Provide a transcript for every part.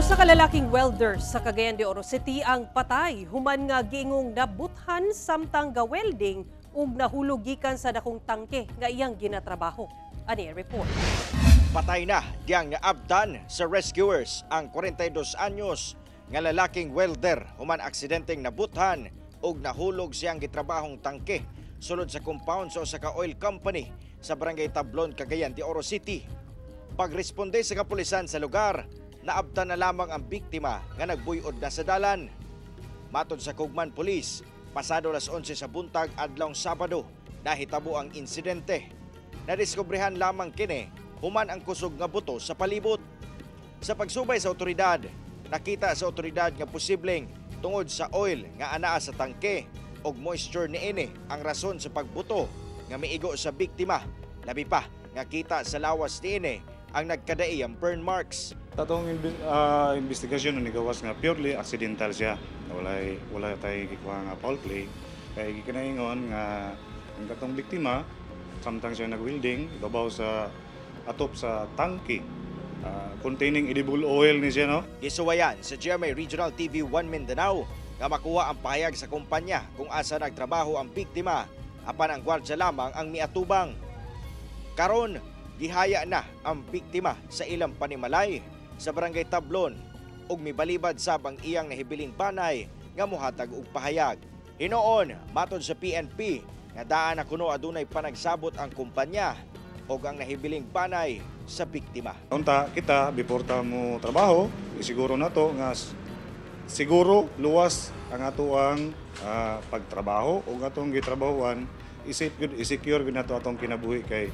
Usa ka lalaking welder sa Cagayan de Oro City ang patay human nga giingong nabuthan samtang ga-welding ug nahulog gikan sa dakong tangke nga iyang ginatrabaho. Ani report. Patay na diyang naabtan sa rescuers ang 42 anyos nga lalaking welder human aksidenteng nabuthan ug nahulog siyang gitrabahong tangke sulod sa compound sa usa ka oil company sa Barangay Tablon, Cagayan de Oro City. Pagresponde sa kapulisan sa lugar, naabtan na lamang ang biktima nga nagbuyod na sa dalan. Matod sa Kugman Police, pasado alas 11 sa buntag adlawng Sabado, nahitabo ang insidente. Nadiskobrehan lamang kini human ang kusog nga buto sa palibot. Sa pagsubay sa otoridad, nakita sa otoridad nga posibleng tungod sa oil nga anaa sa tangke og moisture niini ang rason sa pagbuto nga miigo sa biktima. Labi pa nga kita sa lawas niini ang nagkadaiyang burn marks. Atong investigasyon ni gawas nga purely accidental siya. Wala tay gikuha nga foul play. Kay gikinaingon nga ang katong biktima samtang siya nag-welding ibabaw sa atop sa tangke containing edible oil ni siya, no. Gisuwayan sa GMA Regional TV 1 Mindanao nga makuha ang pahayag sa kumpanya kung asa nagtrabaho ang biktima, apan ang gwardya lamang ang miatubang. Karon, gihaya na ang biktima sa ilang panimalay sa Barangay Tablon ug mibalibad sab ang iyang nahibiling banay nga mohatag og pahayag. Hinoon, matod sa PNP nga daan na kuno adunay panagsabot ang kumpanya ug ang nahibiling banay sa biktima. Unta kita before ta mo trabaho, isiguro nato nga siguro luwas ang atoang pagtrabaho ug atong gitrabahuan, isip gyud, i-secure gyud nato atong kinabuhi kay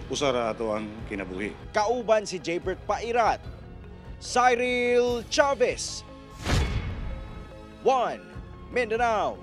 usa ra ato ang kinabuhi. Kauban si Jaybert Pairat, Cyril Chavez, 1 Mindanao.